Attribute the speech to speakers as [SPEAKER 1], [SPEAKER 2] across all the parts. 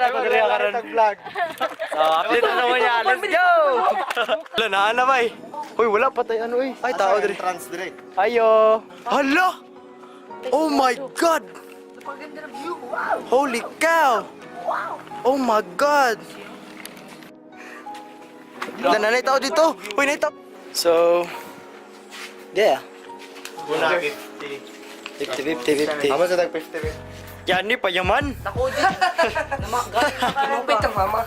[SPEAKER 1] na ko diri karon.
[SPEAKER 2] Vlog.
[SPEAKER 1] So, update na naman niya. Let's go! Wala na na bay. Uy, wala pa tayo ano eh. Ay, tao diri.
[SPEAKER 2] Trans dire.
[SPEAKER 1] Ayo. Hala! Oh my God! Holy cow! Oh my God! Nananay tao dito. Uy, nay tao. So, yeah.
[SPEAKER 2] Una 50.
[SPEAKER 1] 50, 50, 50.
[SPEAKER 2] Amo sa tag 50.
[SPEAKER 1] Yan ni payaman.
[SPEAKER 3] Kinupit kang mama.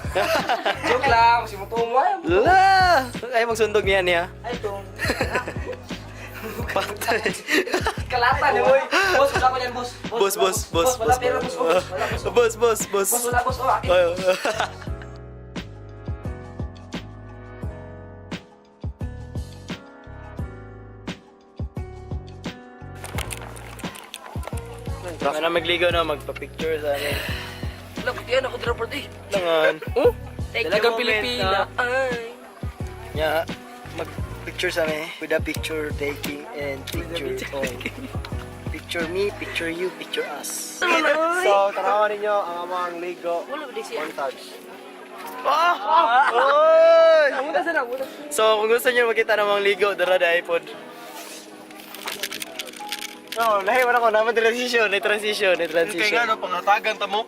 [SPEAKER 3] Joke lang, si Mutumo ay.
[SPEAKER 1] La! Ay, magsundog niya niya.
[SPEAKER 3] Ay, itong.
[SPEAKER 1] Patay.
[SPEAKER 3] Kalatan eh, boy. Boss, wala ko yan, boss.
[SPEAKER 1] Boss, boss, boss,
[SPEAKER 3] Wala
[SPEAKER 1] boss.
[SPEAKER 3] pera, boss. Oh, wala, boss. Oh.
[SPEAKER 1] Boss, boss, boss.
[SPEAKER 3] Boss, wala, boss. Oh, akin.
[SPEAKER 1] Ay, Ano magligaw na magpa-picture sa amin.
[SPEAKER 3] Wala, buti yan. Ako dropper eh.
[SPEAKER 1] Langan. Oh?
[SPEAKER 3] Take Dalagang Pilipina. Ay.
[SPEAKER 1] Yeah, mag-picture sa amin. With a picture taking and picture all. Picture me, picture you, picture us.
[SPEAKER 2] So, tanawan ninyo ang amang ligo montage.
[SPEAKER 1] Ah! Oy!
[SPEAKER 3] Punta sana, punta.
[SPEAKER 1] So, kung gusto niyo makita ng mga ligo, dara na iPod. No, lahi man ako naman transition, may transition, may transition.
[SPEAKER 2] Kay ngano panghatagan ta mo.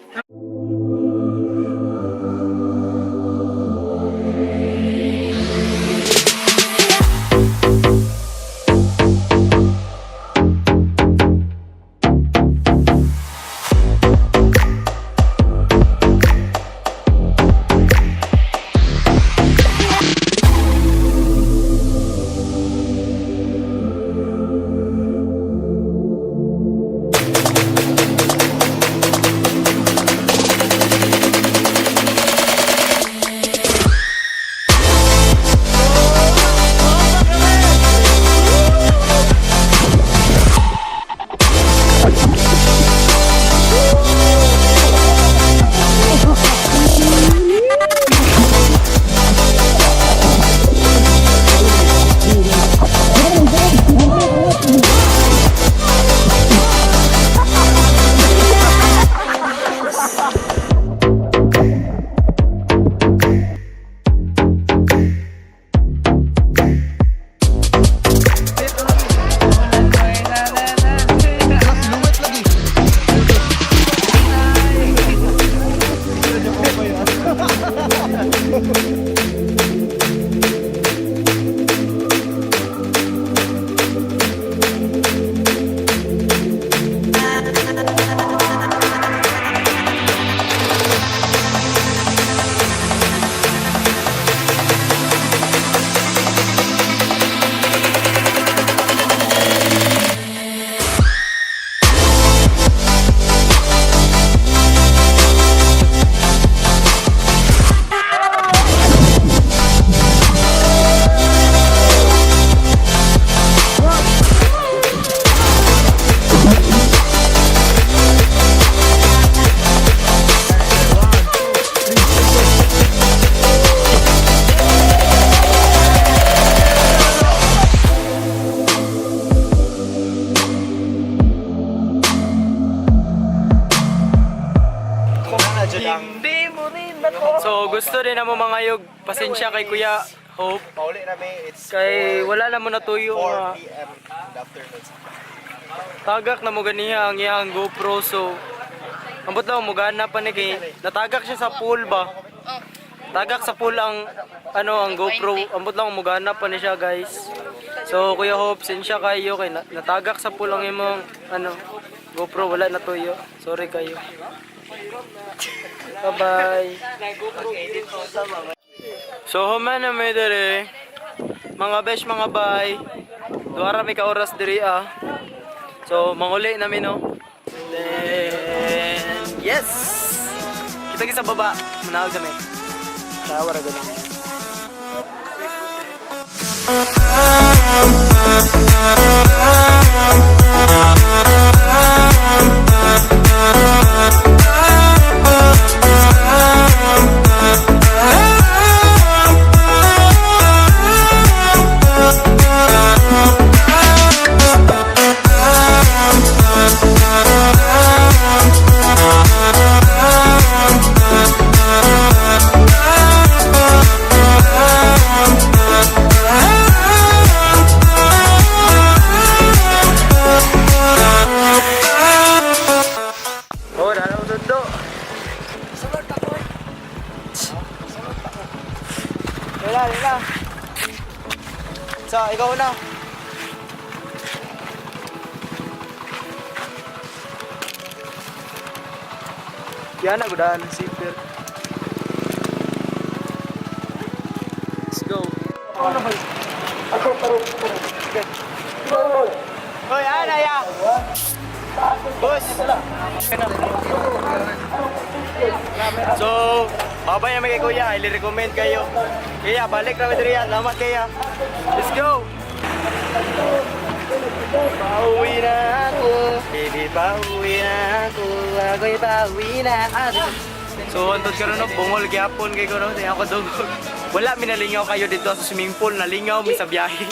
[SPEAKER 3] Hindi mo rin ako.
[SPEAKER 1] So, gusto rin namo mga yog, pasensya kay Kuya Hope.
[SPEAKER 2] Pauli na may it's
[SPEAKER 1] Kay wala na mo natuyo
[SPEAKER 2] 4
[SPEAKER 1] nga.
[SPEAKER 2] p.m. in the afternoon.
[SPEAKER 1] Tagak na mo ganiya ang iyang GoPro so ambot lang mo gana pa ni kay natagak siya sa pool ba. Tagak sa pool ang ano ang GoPro. Ambot lang mo gana pa ni siya, guys. So Kuya Hope, sensya kayo kay natagak sa pool ang imong ano GoPro, wala na tuyo. Sorry kayo. Bye bye. So human na may dere. Mga besh, mga bay. Duara may ka oras diri ah. So, manguli namin, no? Then, yes! Kita kita sa baba. Manahag kami. Tawa ra ganun. Wala na sundo.
[SPEAKER 3] Sulod pa ko. Sulod pa ko.
[SPEAKER 1] Wala, wala. So, ikaw na. Yan na, gudahan ng zipper. Let's go. Hoy, ana ya. Boss. So, babay na mga kuya, highly recommend kayo. Kaya balik na diri. Salamat kaya. Let's go. Pauwi na ako. Baby, pauwi na ako. Ako'y pauwi na. Ah, so, antod karon no, bungol gyapon kay ko no, di ako dugog. Wala minalingaw kayo dito sa swimming pool, nalingaw mi sa biyahe.